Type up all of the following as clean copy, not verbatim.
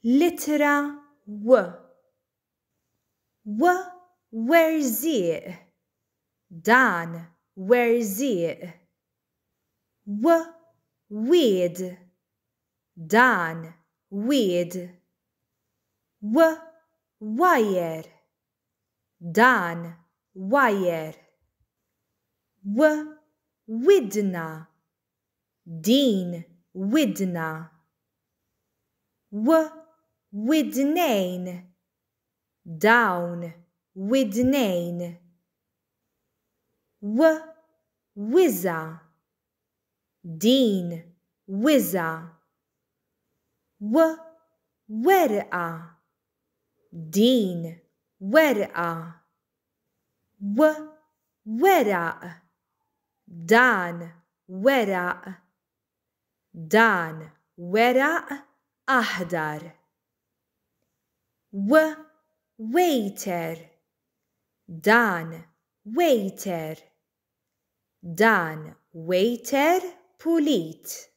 L-ittra W. W werżieq. Dan werżieq. W wied. Dan wied. W wajer. Dan wajer. W widna. Din widna. W widnejn. Dawn widnejn. W wiża'. Din wiża'. W werqa. Din werqa. W weraq. Dan weraq. Dan weraq aħdar. W wejter. Dan wejter. Dan wejter pulit.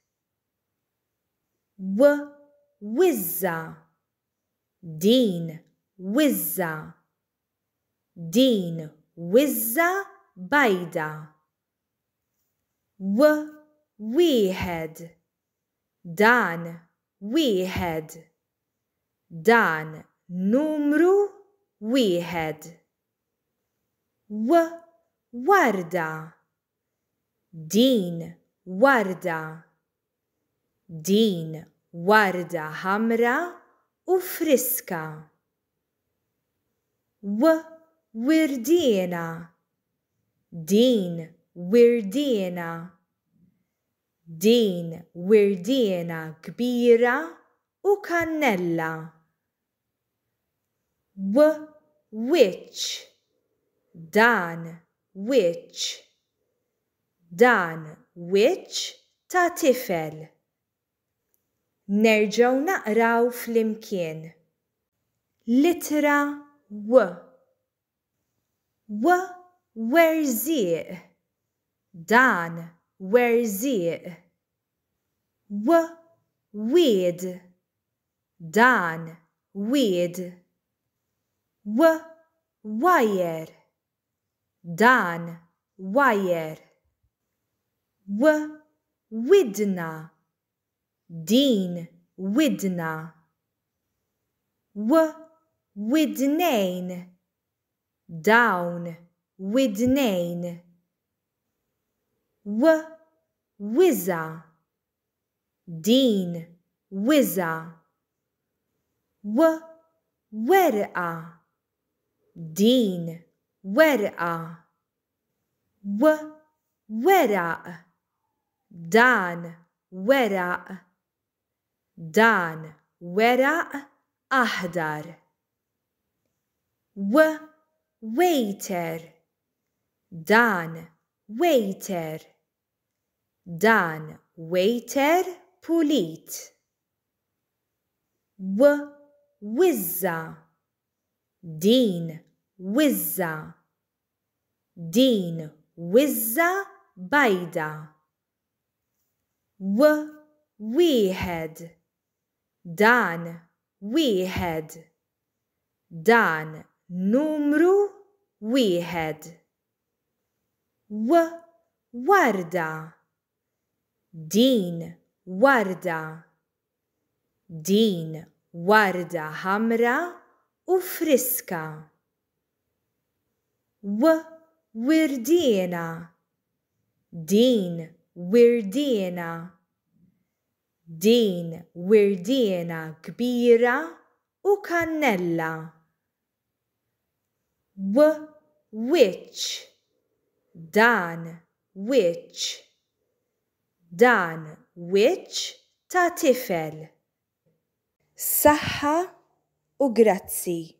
W wiżża'. Din wiżża'. Din wiżża' bajda. W wieħed. Dan wieħed. Dan numru wieħed. W warda. Din warda. Din warda ħamra u friska. W wirdiena. Din wirdiena. Din wirdiena kbira u kannella. W wiċċ. Dan wiċċ. Dan wiċċ ta' tifel. Nerġgħu naqraw flimkien. L-ittra W. W werżieq. Dan werżieq. W wied. Dan wied. W wajer. Dan wajer. W widna. Din widna. W widnejn. Dawn widnejn. W wiża'. Din wiża'. W werqa. Din werqa. W weraq. Dan weraq. Dan weraq aħdar. W wejter. Dan wejter. Dan wejter pulit. W wiżża'. Din wiżża'. Din wiżża' bajda. W wieħed. Dan wieħed. Dan numru wieħed. W warda. Din warda. Din warda ħamra u friska. W wirdiena. Din wirdiena. Din wirdiena kbira u kannella. W wiċċ. Dan wiċċ. Dan wiċċ ta' tifel. Saħħa u grazzi.